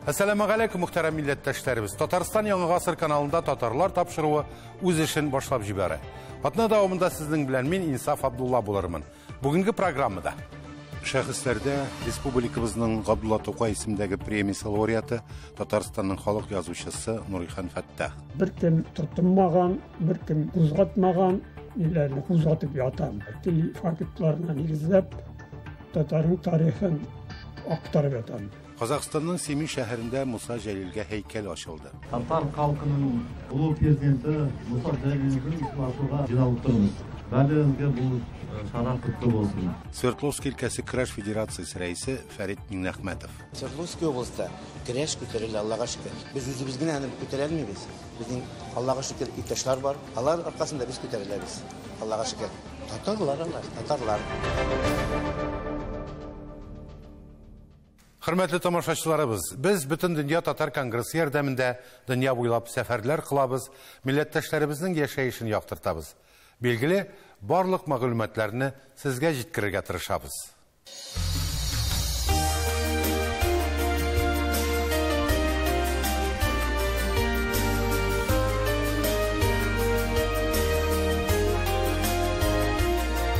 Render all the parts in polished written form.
Әссәламегаләйкүм, мөхтәрәм милләттәшләребез. Татарстан Яңа Гасыр каналында Татарлар тапшыруы үз эшен башлап җибәрә. Атна дәвамында сезнең белән мин Инсаф Абдулла булырмын. Бүгенге программада шәхесләрдә республикабызның Габдулла Тукай исемендәге премиясе лауреаты, Татарстанның халык язучысы Нурихан Фәттах. Беркем тотынмаган, беркем кузгатмаган ниләрне кузгатып ятам. Тел фактларына нигезләп татарның тарихын актарып ятам. Казахстанның Семей шәһәрендә Муса Җәлилгә һәйкәл ачылды. Татар халкының олы президенты Муса Җәлилнең исламга җыйналып торабыз. Бәрегезгә бу чара котлы булсын. Свердловск өлкәсе Көрәш федерациясе рәисе Фәрит Миңнәхмәтов. Свердловский областьта көрәш күтәрелә, Аллага шөкер. Без үзебез генә аны күтәрә алмыйбыз. Безнең Аллага шөкер иптәшләр бар. Алар аркасында без күтәреләбез. Аллага шөкер. Татарлар алар, татарлар. Хөрмәтле тамашачыларыбыз, без бөтен дөнья татар конгрессы ярдәмендә дөнья буйлап сәфәрләр кылабыз, милләттәшләребезнең яшәешен яктыртабыз. Билгеле, барлык мәгълүматларны сезгә җиткерергә тырышабыз.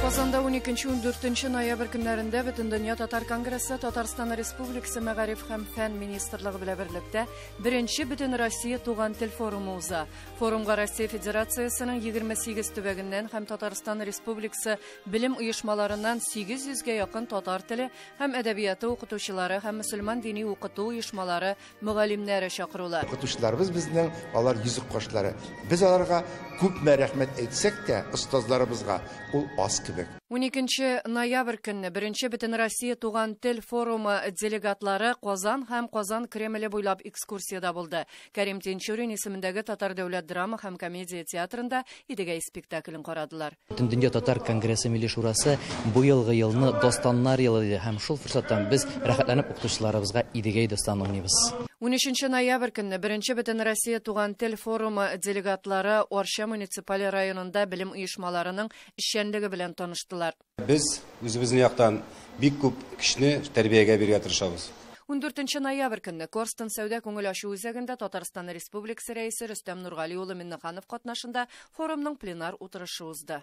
Казанда 12-14 ноябрь көннәрендә Бөтендөнья татар конгрессы Татарстан Республикасы Мәгариф һәм фән министрлыгы белән берлектә беренче Бөтенроссия туган тел форумы уза. Форумга Россия Федерациясенең 28 төбәгеннән һәм Татарстан Республикасы белем оешмаларыннан 800гә якын татар теле һәм әдәбияты укытучылары һәм мөселман дини укыту оешмалары мөгаллимнәре чакырыла. Укытучыларыбыз безнең, алар йөзек кашлары. Без аларга күпме рәхмәт әйтсәк тә, остазларыбызга ул аз кебек. 12 ноябрь көнне беренче Бөтенроссия туган тел форумы делегатлары Казан һәм Казан Кремле буйлап экскурсиядә булды. Кәрим Тинчурин исемендәге Татар дәүләт драма һәм комедия театрында Идегәй спектаклен карадылар. Бөтендөнья татар конгрессы Милли шурасы бу елгы елны Дастаннар елы диде һәм шул форсаттан без рәхәтләнеп укытучыларыбызга Идегәй дастанын уйныйбыз. 13 ноябрь көнне беренче Бөтенроссия туган тел форумы делегатлары Арча муниципаль районында белем оешмаларының эшчәнлеге белән таныштылар. Без үзебезнең яктан бик күп көчне тәрбиягә бирергә тырышабыз. 14 ноябрь көнне Корстон сәүдә күңел ачу үзәгендә Татарстан Республикасы рәисе Рөстәм Нургали улы Миңнеханов катнашында форумның пленар утырышы узды.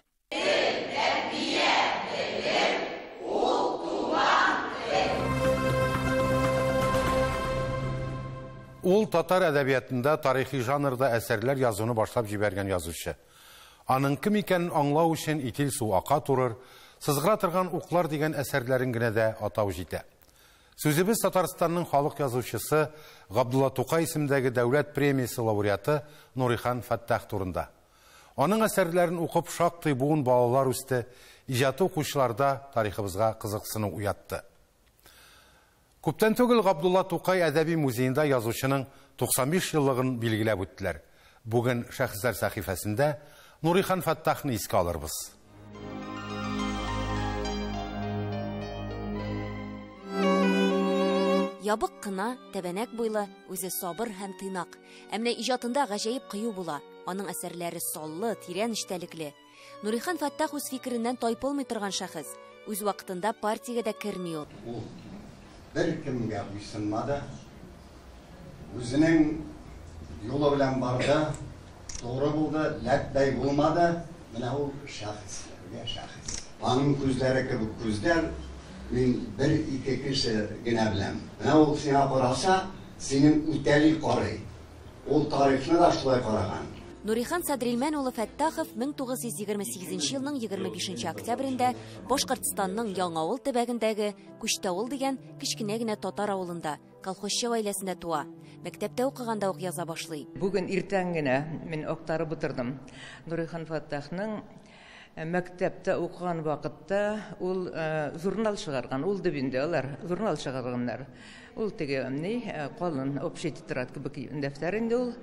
Ул татар әдәбиятында тарихи жанрда әсәрләр язуны башлап җибәргән язучы. Аның кем икәнен аңлау өчен Итил су ака турыр, Сызгыра торган уклар дигән әсәрләрен генә дә атау җитә. Сүзебез Татарстанның халык язучысы Габдулла Тукай исемендәге дәүләт премиясе лауреаты Нурихан Фәттах турында. Аның әсәрләрен укып шактый буын балалар үсте, иҗаты укучыларда тарихыбызга кызыксыну уятты. Күптән түгел Габдулла Тукай әдәби музеенда язучының 95 еллыгын билгеләп үттеләр. Бүген шәхесләр сәхифәсендә Нурихан Фәттахны искә алырбыз. Ябык кына, тәбәнәк буйлы, үзе сабыр һәм тыйнак. Ә менә иҗатында гаҗәеп кыю була. Аның әсәрләре саллы, тирән эчтәлекле. Нурихан Фәттах үз фикереннән тайпылмый торган шәхес. Үз вакытында партиягә дә керми ул. Ул беркемгә буйсынмады. Үзенең юлы белән барды, тугры булды, ләкбәй булмады. Менә ул шәхесләргә шәхес. Аның күзләре кебек күзләр мин бер-ике кеше генә беләм. Менә ул сиңа караса, синең үтәли карый. Ул тарихны да шулай караган. Нурихан Садрилмән улы Фәттахов 1928 елның 25 октябрендә Башкортстанның Яңавыл төбәгендәге Күчтавыл дигән кечкенә генә татар авылында колхозчы гаиләсендә туа. Мәктәптә укыганда ук яза башлый. Бүген иртән генә мин актарып утырдым. Нурихан Фәттахның мәктәптә укыган вакытта ул журнал чыгарган, ул дип инде алар журнал чыгарганнар. Ул теге ни калын общий тетрадь кебек дәфтәр инде ул.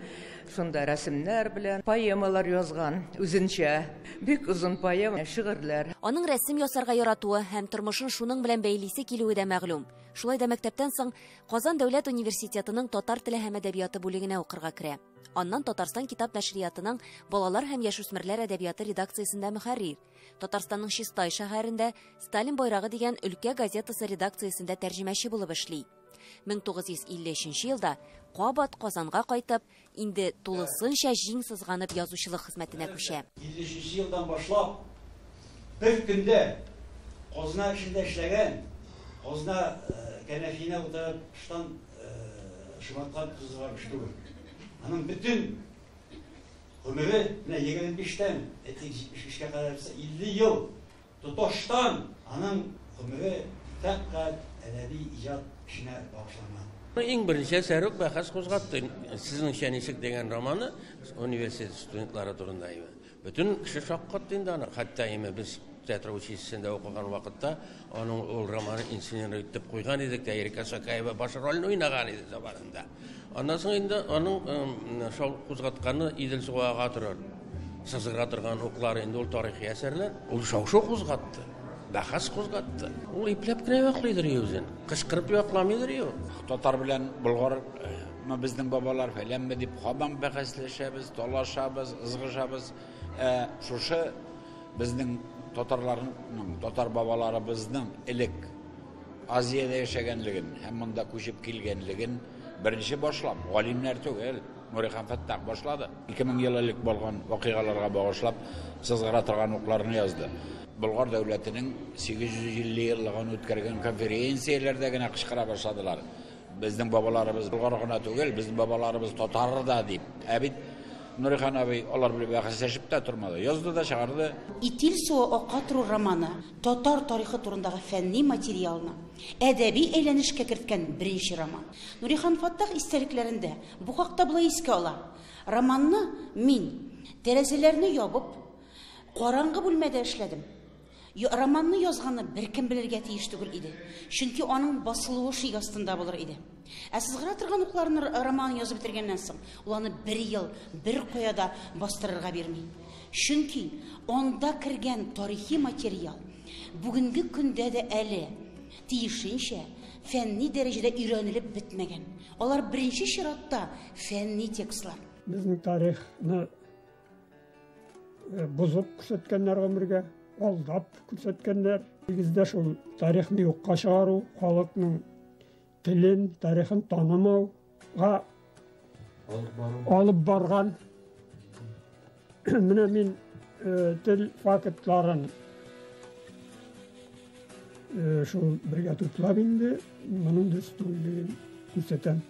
Шунда рәсемнәр белән поэмалар язган үзенчә. Бик озын поэма, шигырьләр. Аның рәсем ясарга яратуы һәм тормышын шуның белән бәйлисе килүе дә мәгълүм. Шулай да мәктәптән соң Казан дәүләт университетының татар теле һәм әдәбияты бүлегенә укырга керә. Аннан Татарстан китап нәшриятының балалар һәм яшүсмерләр әдәбияты редакциясендә мөхәррир. Татарстанның Чистай шәһәрендә Сталин байрагы дигән өлкә газетасы редакциясендә тәрҗемәче булып эшли. 1953 елда кабат Казанга кайтып, инде тулысынча җиң сызганып язучылык хезмәтенә күчә. 53 елдан башлап бер көндә казна эшендә эшләгән, казна кәнәфиенә утырып штан шымарткан кызга эш түгел. Аның бөтен гомере менә 25-тән, әйтик, 75-кә кадәр 50 ел тоташтан аның гомере фәкать әдәби иҗат эшенә багышланган. Иң беренче әсәр үк бәхәс кузгатты. Сезнеңчә ничек дигән романы университет студентлары турында иде. Бөтен кеше шаккатты инде аны. Хәтта име без театр училищесында укыган вакытта аның ул романы инсценировать итеп куйган идек тә, Эрика Сакаева баш рольне уйнаган иде заманында. Аннан соң инде аның шау кузгатканы Идел суы ага торыр, сызгыра торган уклар инде ул тарихи әсәрләр. Ул шау-шу кузгатты, бәхәс кузгатты. Ул ипләп кенә яклыйдыр үзен, кычкырып якламыйдыр ю. Татар белән болгар безнең бабалар фәләнме дип һаман бәхәсләшәбез, талашабыз, ызгышабыз. Шушы безнең татарларның, татар бабаларыбызның элек Азиядә яшәгәнлеген һәм монда күчеп килгәнлеген беренче башлап, галимнәр түгел, Нурихан Фәттах башлады. 2000 ел элек булган вакыйгаларга багышлап сызгыра торган укларны язды. Болгар дәүләтенең 850 еллыгын үткәргән конференцияләрдә генә кычкыра башладылар. Безнең бабаларыбыз болгар гына түгел, безнең бабаларыбыз татар да дип. Ә бит Нурихан абый алар белән бәхәсләшеп тә тормады. Язды да чыгарды. Итил суы ака тору романы татар тарихы турындагы фәнни материалны әдәби әйләнешкә керткән беренче роман. Нурихан Фәттах истәлекләрендә бу хакта болай искә ала. Романны мин тәрәзәләрне ябып, караңгы бүлмәдә эшләдем. Романны язганы беркем белергә тиеш түгел иде. Чөнки аның басылуы шик астында булыр иде. Ә сызгыра торган укларны романын язып бетергәннән соң, ул аны бер ел, бер кая да бастырырга бирми. Чөнки анда кергән тарихи материал бүгенге көндә дә әле тиешенчә фәнни дәрәҗәдә өйрәнелеп бетмәгән. Алар беренче чиратта фәнни текстлар. Безнең тарихны бозып күрсәткәннәр гомергә, алдап күрсәткәннәр. Нигездә шул тарихны юкка чыгару, халыкның телен, тарихын танымауга алып барган. Менә мин тел фактларын шул бергә туплап инде моның дөрес түгеллеген күрсәтәм.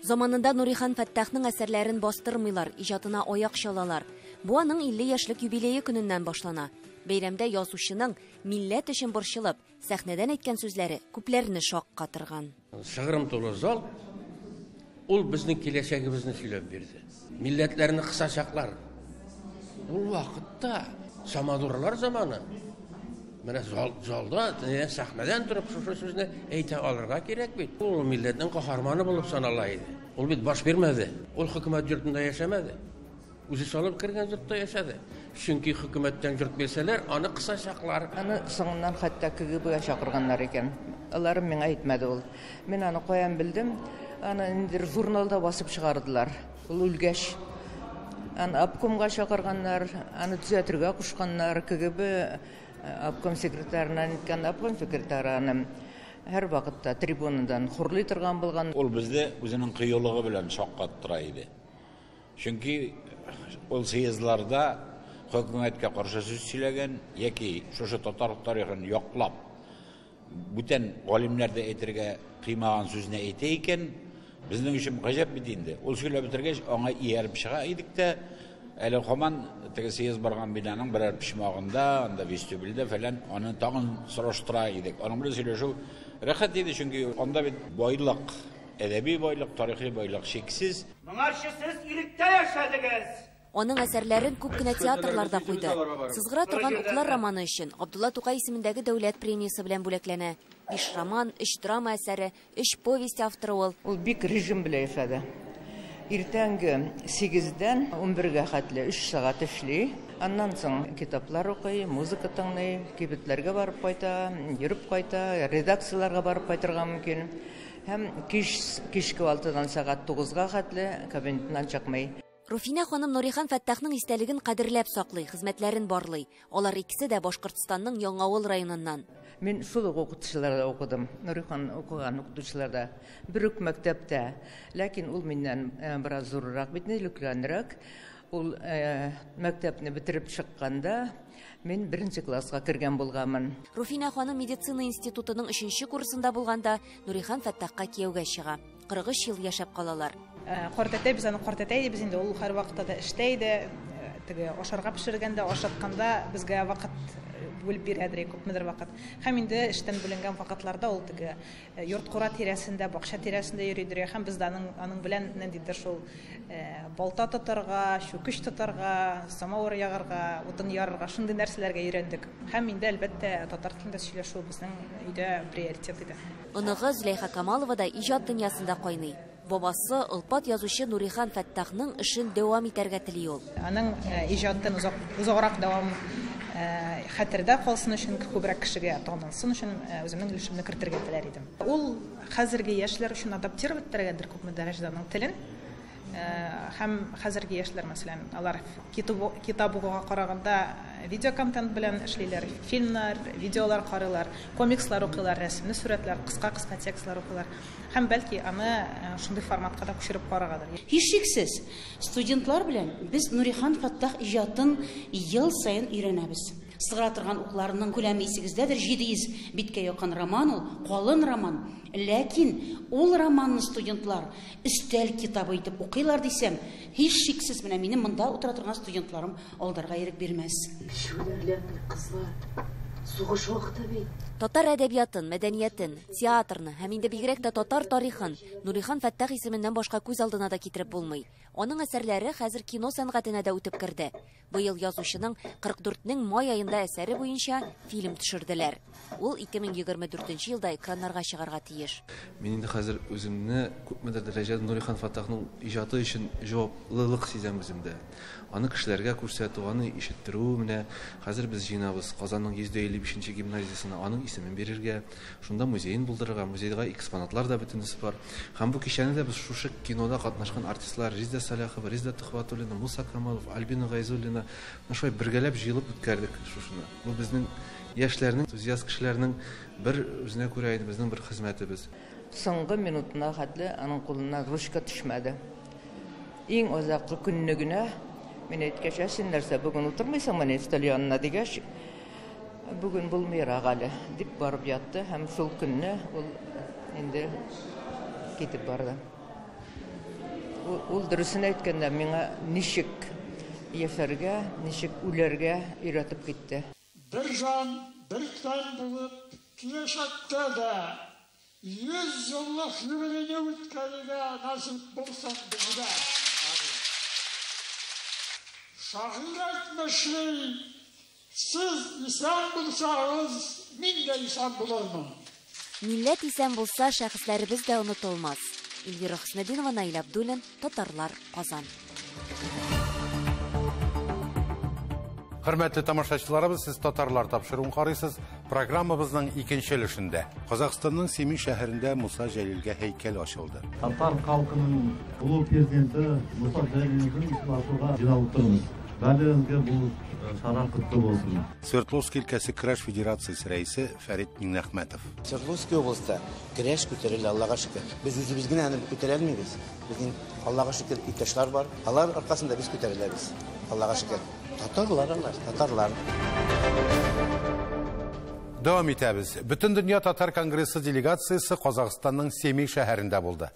Заманында Нурихан Фәттахның әсәрләрен бастырмыйлар, иҗатына аяк чалалар. Бу аның 50 яшьлек юбилее көненнән башлана. Бәйрәмдә язучының милләт өчен борчылып, сәхнәдән әйткән сүзләре күпләрне шаккатырган. Шыгрым тулы зал ул безнең киләчәгебезне сөйләп бирде. Милләтләрне кысачаклар. Ул вакытта самодурлар заманы. Менә залда, сәхнәдән торып шушы сүзне әйтә алырга кирәк бит. Ул милләтнең каһарманы булып санала иде. Ул бит баш бирмәде. Ул хөкүмәт йортында яшәмәде. Үзе салып кергән йортта яшәде. Чөнки хөкүмәттән йорт бирсәләр, аны кысачаклар. Аны соңыннан хәтта КГБга чакырганнар икән. Алар миңа әйтмәде ул. Мин аны каян белдем? Аны инде журналда басып чыгардылар. Ул үлгәч, аны обкомга чакырганнар, аны төзәтергә кушканнар. КГБ обком секретарына әйткән, обком секретары аны һәр вакытта трибунадан хурлый торган булган. Ул безне үзенең кыюлыгы белән шаккаттыра иде. Чөнки ул съездларда хөкүмәткә каршы сүз сөйләгән яки шушы татар тарихын яклап, бүтән галимнәр дә әйтергә кыймаган сүзне әйтә икән, безнең өчен гаҗәп бит инде. Ул сөйләп бетергәч, аңа ияреп чыга идек тә, әле һаман теге съезд барган бинаның берәр почмагында, анда вестибюльдә фәлән, аны тагын сораштыра идек. Аның белән сөйләшү рәхәт иде, чөнки анда бит байлык, әдәби байлык, тарихи байлык чиксез. Моңарчы сез иректә яшәдегез. Аның әсәрләрен күп кенә театрларда куйды. Сызгыра торган уклар романы өчен Габдулла Тукай исемендәге дәүләт премиясе белән бүләкләнә. 5 роман, 3 драма әсәре, 3 повесть авторы ул. Ул бик режим белән яшәде. Иртәнге 8-дән 11-гә хәтле 3 сәгать эшли. Аннан соң китаплар укый, музыка тыңлый, кибетләргә барып кайта, йөреп кайта, редакцияләргә барып кайтырга мөмкин. Һәм кичке 6-дан сәгать 9-га хәтле кабинетыннан чыкмый. Руфинә ханым Нурихан Фәттахның истәлеген кадерләп саклый, хезмәтләрен барлый. Алар икесе дә Башкортстанның Яңавыл районыннан. Мин шул ук укытучыларда укыдым. Нурихан укыган укытучыларда. Бер үк мәктәптә. Ләкин ул миннән бераз зуррак бит, өлкәнрәк. Ул мәктәпне бетереп чыкканда мин беренче класска кергән булганмын. Руфинә ханым медицина институтының 3нче курсында булганда Нурихан Фәттахка кияүгә чыга. 43 ел яшәп калалар. Картәтәй, без аны картәтәй дибез инде, ул һәрвакытта да эштә иде. Теге ашарга пешергәндә, ашатканда безгә вакыт бүлеп бирәдер, күпмедер вакыт. Һәм инде эштән бүленгән вакытларда ул теге йорт-кура тирәсендә, бакча тирәсендә йөридер. Һәм без дә аның белән ниндидер шул балта тотарга, чүкеч тотарга, самавыр ягарга, утын ярырга, шундый нәрсәләргә өйрәндек. Һәм инде әлбәттә татар телендә сөйләшү безнең өйдә приоритет иде. Оныгы Зөләйха Камалова да иҗат дөньясында кайный. Бабасы олпат язучы Нурихан Фәттахның эшен дәвам итәргә тели ул. Аның иҗатын озаграк дәвам хәтердә калсын өчен, күбрәк кешегә танылсын өчен үземнең өлешемне кертергә теләр идем. Ул хәзерге яшьләр өчен адаптировать итәргәдер күпме дәрәҗәдә аның телен. Һәм хәзерге яшьләр, мәсәлән, алар китап укуга караганда видеоконтент белән эшлиләр, фильмнар, видеолар карыйлар, комикслар укыйлар, рәсемле сурәтләр, кыска-кыска текстлар укыйлар. Һәм бәлки аны шундый форматка да күчереп караргадыр. Һичшиксез, студентлар белән без Нурихан Фәттах иҗатын ел саен өйрәнәбез. Сыгыра торган укларының күләме исегездәдер, 700 биткә якын роман ул, калын роман. Ләкин ул романны студентлар өстәл китабы итеп укыйлар дисәм, һичшиксез менә минем монда утыра торган студентларым алдарга ирек бирмәс. Шүләрләнми кызлар, сугыш вакыты бит. Татар әдәбиятын, мәдәниятен, театрны һәм инде бигрәк тә татар тарихын Нурихан Фәттах исеменнән башка күз алдына да китереп булмый. Аның әсәрләре хәзер кино сәнгатенә дә үтеп керде. Быел язучының 44-нең май аенда әсәре буенча фильм төшерделәр. Ул 2024 елда экраннарга чыгарга тиеш. Мин инде хәзер үземне күпмедер дәрәҗәдә Нурихан Фәттахның иҗаты өчен җаваплылык сизәм үземдә. Аны кешеләргә күрсәтү, аны ишеттерү, менә хәзер без җыйнабыз Казанның 155 гимназиясенә аның исемен бирергә, шунда музеен булдырырга, музейга экспонатлар да бөтенесе бар. Һәм бу кичәне дә без шушы кинода катнашкан артистлар Резеда Саляхова, Резеда Төхвәтуллина, Муса Камалов, Альбина Гайзуллина шулай бергәләп җыелып үткәрдек шушыны. Бу безнең яшьләрнең, энтузиаст кешеләрнең бер үзенә күрә инде безнең бер хезмәтебез. Соңгы минутына хәтле аның кулына ручка төшмәде. Иң азаккы көнне генә мин әйткәч, син нәрсә бүген утырмыйсыңмы ни өстәл янына дигәч, бүген булмыйрак әле дип барып ятты һәм шул көнне ул инде китеп барды. Ул дөресен әйткәндә миңа ничек яшәргә, ничек үләргә өйрәтеп китте. Бер жан, бер тән булып киләчәктә дә 100 еллык юбилейны үткәрергә насыйп булсын безгә. Шагыйрь әйтмешли, сез исән булсагыз, мин дә исән булырмын. Милләт исән булса, шәхесләребез дә онытылмас. Эльвира Хөснетдинова, Наил Абдуллин, Татарлар, Казан. Хөрмәтле тамашачыларыбыз, сез Татарлар тапшыруын карыйсыз. Программабызның икенче өлешендә Казахстанның Семей шәһәрендә Муса Җәлилгә һәйкәл ачылды. Татар халкының олы президенты Муса Җәлилнең исемен ачуга җыйналып торабыз. Бәрегезгә бу чара котлы булсын. Свердловск өлкәсе көрәш федерациясе рәисе Фәрит Миңнәхмәтов. Свердловский областьта көрәш күтәрелә, Аллага шөкер. Без үзебез генә аны күтәрә алмыйбыз. Безнең Аллага шөкер иптәшләр бар. Алар аркасында без күтәреләбез. Аллага шөкер. Татарлар алар, татарлар. Дәвам итәбез. Бөтендөнья татар конгрессы делегациясе Казахстанның Семей шәһәрендә булды.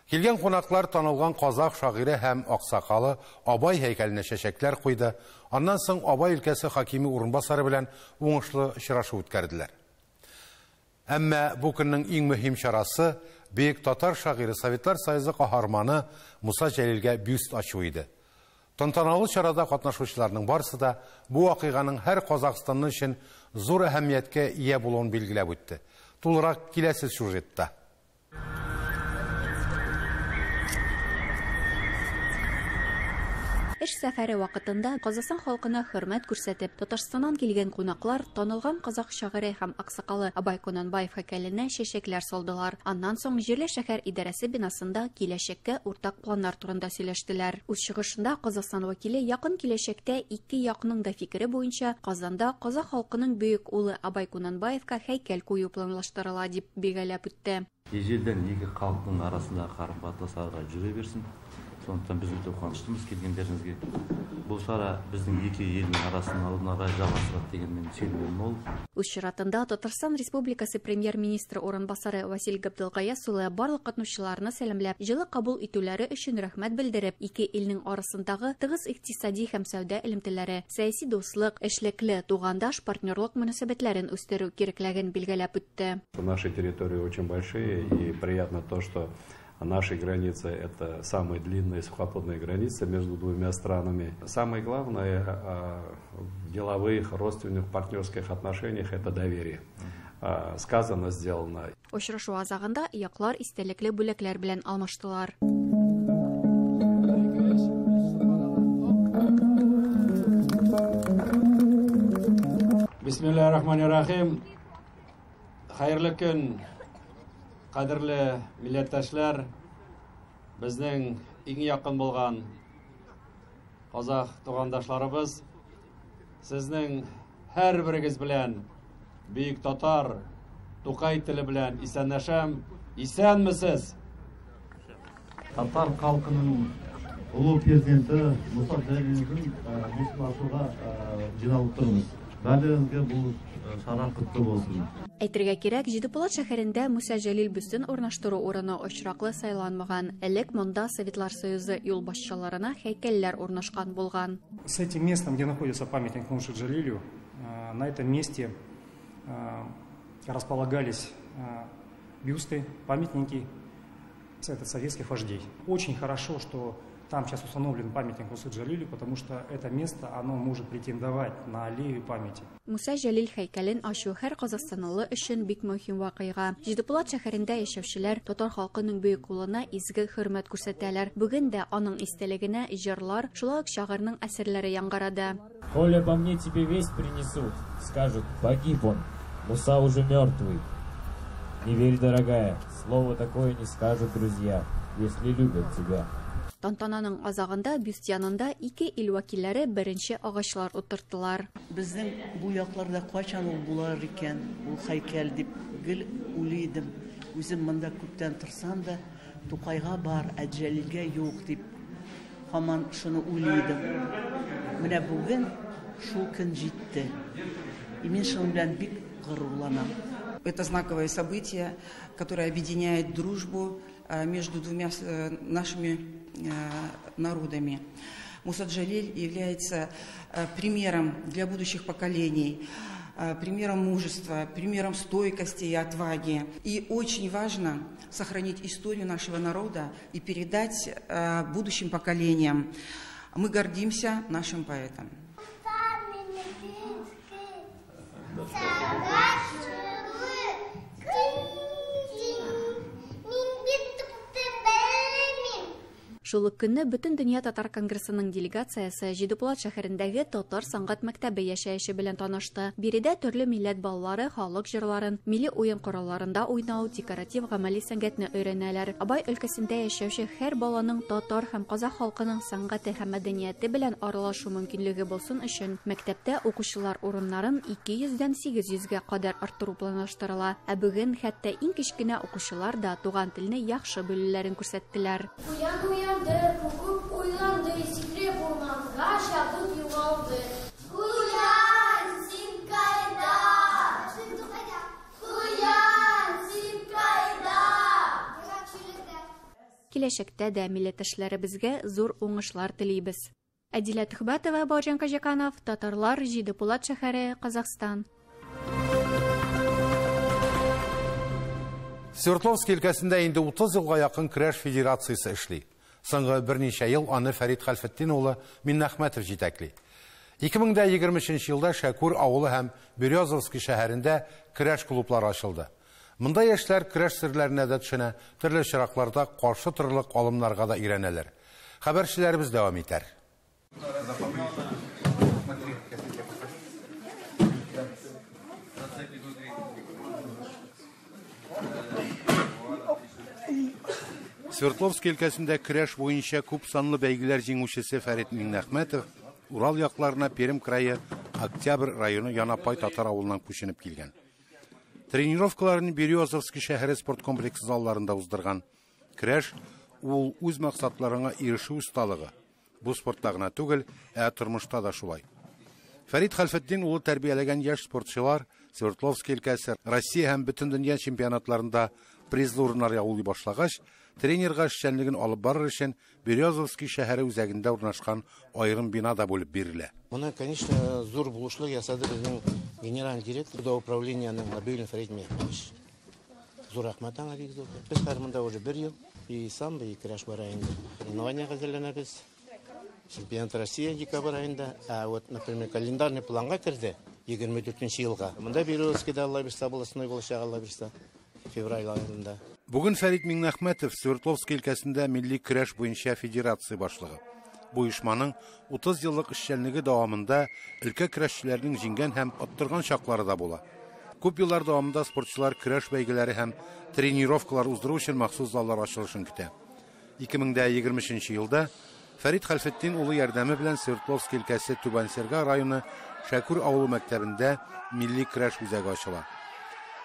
Килгән кунаклар танылган казах шагыйре һәм аксакалы Абай һәйкәленә чәчәкләр куйды. Аннан соң Абай өлкәсе хакиме урынбасары белән уңышлы очрашу үткәрделәр. Әмма бу көннең иң мөһим чарасы бөек татар шагыйре Советлар Союзы каһарманы Муса Җәлилгә бюст ачу иде. Тантаналы чарада катнашучыларның барысы да бу вакыйганың һәр Казахстанлы өчен зур әһәмияткә ия булуын билгеләп үтте. Тулырак киләсе сюжетта. Эш Эш сәфәре вакытында Казахстан халкына хөрмәт күрсәтеп, Татарстаннан килгән кунаклар танылган казах шагыйре һәм аксакалы Абай Кунанбаев һәйкәленә чәчәкләр салдылар. Аннан соң җирле шәһәр идарәсе бинасында киләчәккә уртак планнар турында сөйләштеләр. Үз чыгышында Казахстан вәкиле якын киләчәктә ике якның да фикере буенча Казанда казах халкының бөек улы Абай Кунанбаевка һәйкәл кую планлаштырыла, дип билгеләп үтте. Ежелден екі халықтың арасындағы қарым-қатынас ары қарай жүре берсін. Сондықтан біз өте қуаныштымыз келгендеріңізге. Бұл шара біздің екі елдің арасын алдын ала жалғастырады деген менің сенімім мол. Үз чиратында Татарстан Республикасы Премьер-министры урынбасары Васил Габделгаяс улы барлык катнашучыларны сәламләп, җылы кабул итүләре өчен рәхмәт белдереп, ике илнең арасындагы тыгыз икътисади һәм сәүдә элемтәләре, сәяси дуслык, эшлекле, тугандаш партнерлык мөнәсәбәтләрен үстерү кирәклеген билгеләп үтте. Наши территории очень большие, и приятно то, что наши границы – это самые длинные сухопутные границы между двумя странами. Самое главное в деловых, родственных, партнерских отношениях – это доверие. Сказано, сделано. Очрашу азагында яклар истәлекле бүләкләр белән алмаштылар. Бисмиллахир-рахманир-рахим. Хәерле көн, кадерле милләттәшләр. Безнең иң якын булган казах тугандашларыбыз, сезнең һәрберегез белән бөек татар Тукай теле белән исәнләшәм. Исәнмесез? Татар халкының улы перзенті Мұса Жәлелдің бюстін ашуға жиналып тұрмыз. Бәріңізге бұл шара құтты болсын. Әйтергә кирәк, Җидеполат шәһәрендә Муса Җәлил бюстын урнаштыру урыны очраклы сайланмаган. Элек монда Советлар Союзы юлбашчыларына һәйкәлләр урнашкан булган. С этим местом, где находится памятник Мусе Джалилю, на этом месте располагались бюсты, памятники советских вождей. Очень хорошо, что там сейчас установлен памятник Мусе Джалилю, потому что это место, оно может претендовать на аллею памяти. Муса Җәлил һәйкәлен ачу һәр казахстанлы өчен бик мөһим вакыйга. Җидеполат шәһәрендә яшәүчеләр татар халкының бөек улына изге хөрмәт күрсәтәләр. Бүген дә аның истәлегенә җырлар, шулай ук шагыйрьнең әсәрләре яңгырады. Коли обо мне тебе весть принесут, скажут: погиб он, Муса уже мертвый. Не верь, дорогая, слово такое не скажут друзья, если любят тебя. Тантананың азагында бюст янында ике ил вәкилләре беренче агачлар утырттылар. Безнең бу якларда кайчан ул булар икән, ул һәйкәл дип гел уйлый идем. Үзем монда күптән торсам да, Тукайга бар, ә Җәлилгә юк дип һаман шуны уйлый идем. Менә бүген шул көн җитте. И мин шуның белән бик горурланам. Это знаковое событие, которое объединяет дружбу между двумя нашими народами. Муса Джалиль является примером для будущих поколений, примером мужества, примером стойкости и отваги. И очень важно сохранить историю нашего народа и передать будущим поколениям. Мы гордимся нашим поэтом. Шул ук көнне Бөтендөнья татар конгрессының делегациясе Җидеполат шәһәрендәге татар сәнгать мәктәбе яшәеше белән танышты. Биредә төрле милләт балалары халык җырларын, милли уен коралларында уйнау, декоратив гамәли сәнгатьне өйрәнәләр. Абай өлкәсендә яшәүче һәр баланың татар һәм казах халкының сәнгате һәм мәдәнияте белән аралашу мөмкинлеге булсын өчен мәктәптә укучылар урыннарын 200дән 800гә кадәр арттыру планлаштырыла. Ә бүген хәтта иң кечкенә укучылар да туган телне яхшы белүләрен күрсәттеләр. Куркып уйланды, сикереп урманга чабып югалды. Куян, син кайда? Куян, син кайда? Киләчәктә дә милләттәшләребезгә зур уңышлар телибез. Әдилә Төхбәтова, Бауыржан Кожаканов, Татарлар, Җидеполат шәһәре, Казахстан. Свердловск өлкәсендә инде 30 елга якын көрәш федерациясе эшли. Соңгы берничә ел аны Фәрит Хәлфетдин улы Миннәхмәтов җитәкли. 2023 елда Шәкүр авылы һәм Березовский шәһәрендә көрәш клублары ачылды. Монда яшьләр көрәш серләренә дә төшенә, төрле очракларда каршы торырлык алымнарга да өйрәнәләр. Хәбәрчеләребез дәвам итәр. Свердловск өлкәсендә көрәш буенча күп санлы бәйгеләр җиңүчесе Фәрит Миңнәхмәтов Урал якларына Пермь крае Октябрь районы Янапай татар авылыннан күченеп килгән. Тренировкаларын Березовский шәһәре спорт комплексы залларында уздырган. Көрәш ул үз максатларыңа ирешү осталыгы. Бу спортта гына түгел, ә тормышта да шулай. Фәрит Хәлфетдин улы тәрбияләгән яшь спортчылар Свердловск өлкәсе, Россия һәм бөтендөнья чемпионатларында призлы урыннар яулый башлагач, тренерга эшчәнлеген алып барыр өчен Березовский шәһәре үзәгендә урнашкан аерым бина да бүлеп бирелә. Моны, конечно, зур булышлык ясады безнең генеральный директор трудового управлениенең Набиуллин Фәрит Михайлович. Зур рәхмәт аңа бик зур. Без хәзер монда уже бер ел, и самбо, и көрәш бара инде. Соревнования әзерләнәбез. Чемпионат России декабрь аенда. Ә вот, например, календарный планга керде 24 елга. Монда Березовскийда Алла бирсә, областной булачак Алла бирсә, февраль аенда. Бүген Фәрит Миңнәхмәтов Свердловск өлкәсендә милли көрәш буенча федерация башлыгы. Бу оешманың 30 еллык эшчәнлеге дәвамында өлкә көрәшчеләренең җиңгән һәм оттырган чаклары да була. Күп еллар дәвамында спортчылар көрәш бәйгеләре һәм тренировкалар уздыру өчен махсус заллар ачылышын көтә. 2023 елда Фәрит Хәлфетдин улы ярдәме белән Свердловск өлкәсе Түбән Серга районы Шәкүр авылы мәктәбендә милли көрәш үзәге ачыла.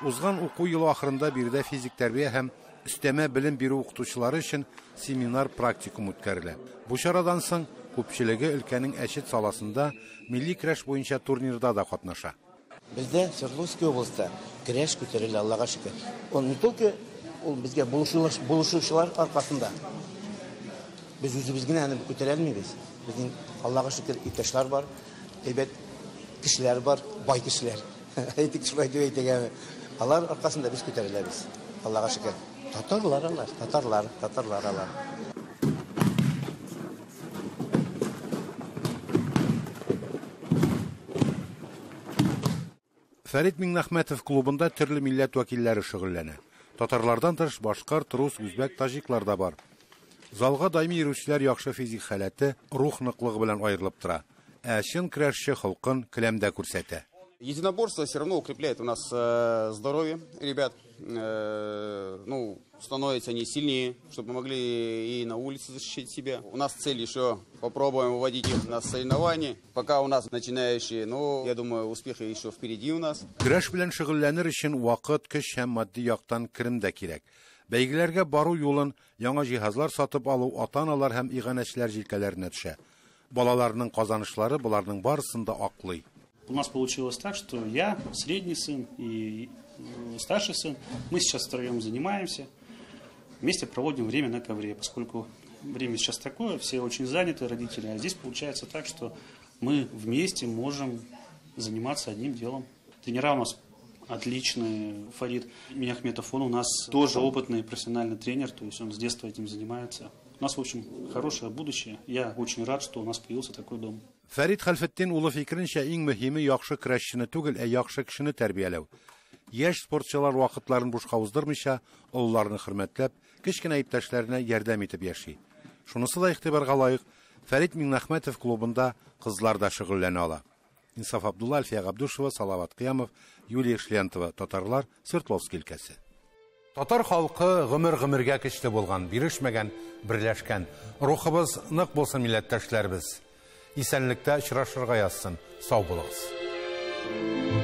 Узган уку елы ахырында биредә физик тәрбия һәм өстәмә белем бирү укытучылары өчен семинар практикум үткәрелә. Бу чарадан соң күпчелеге өлкәнең Әчет саласында милли көрәш буенча турнирда да катнаша. Бездә Свердловский областьта көрәш күтәрелә, Аллага шөкер. Ул не только ул безгә булышучылар аркасында. Без үзебез генә аны күтәрә алмыйбыз. Безнең Аллага шөкер иптәшләр бар, әйбәт кешеләр бар, бай кешеләр. Әйтик шулай дип әйтәгәме. Алар аркасында без күтәреләбез. Аллага шөкер. Татарлар алар, татарлар, татарлар алар. Фәрит Миңнәхмәтов клубында төрле милләт вәкилләре шөгыльләнә. Татарлардан тыш башкорт, рус, үзбәк, таҗиклар да бар. Залга даими йөрүчеләр яхшы физик халәте, рух ныклыгы белән аерылып тора. Ә чын көрәшче холкын келәмдә күрсәтә. Единоборство все равно укрепляет у нас здоровье ребят. Ну, становятся они сильнее, чтобы мы могли и на улице защищать себя. У нас цель еще попробуем выводить их на соревнования. Пока у нас начинающие, но я думаю, успехи еще впереди у нас. Көрәш белән шөгыльләнер өчен вакыт, көч һәм матди яктан керем дә кирәк. Бәйгеләргә бару юлын яңа җиһазлар сатып алу ата-аналар һәм иганәчеләр җилкәләренә төшә. Балаларның казанышлары боларның барысын да аклый. У нас получилось так, что я, средний сын и старший сын, мы сейчас втроем занимаемся, вместе проводим время на ковре, поскольку время сейчас такое, все очень заняты, родители, а здесь получается так, что мы вместе можем заниматься одним делом. Тренера у нас отличные, Фарид Миняхметов, он у нас тоже опытный профессиональный тренер, то есть он с детства этим занимается. У нас, в общем, хорошее будущее. Я очень рад, что у нас появился такой дом. Фәрит Хәлфетдин улы фикеренчә, иң мөһиме яхшы көрәшчене түгел, ә яхшы кешене тәрбияләү. Яшь спортчылар вакытларын бушка уздырмыйча, олыларны хөрмәтләп, кечкенә иптәшләренә ярдәм итеп яши. Шунысы да игътибарга лаек, Фәрит Миңнәхмәтов клубында кызлар да шөгыльләнә ала. Инсаф Абдулла, Альфия Габдушева, Салават Кыямов, Юлия Шлентова, Татарлар, Свердловск өлкәсе. Татар халкы гомер-гомергә көчле булган, бирешмәгән, берләшкән. Рухыбыз нык булсын, милләттәшләребез. Исәнлектә очрашырга язсын. Сау булыгыз.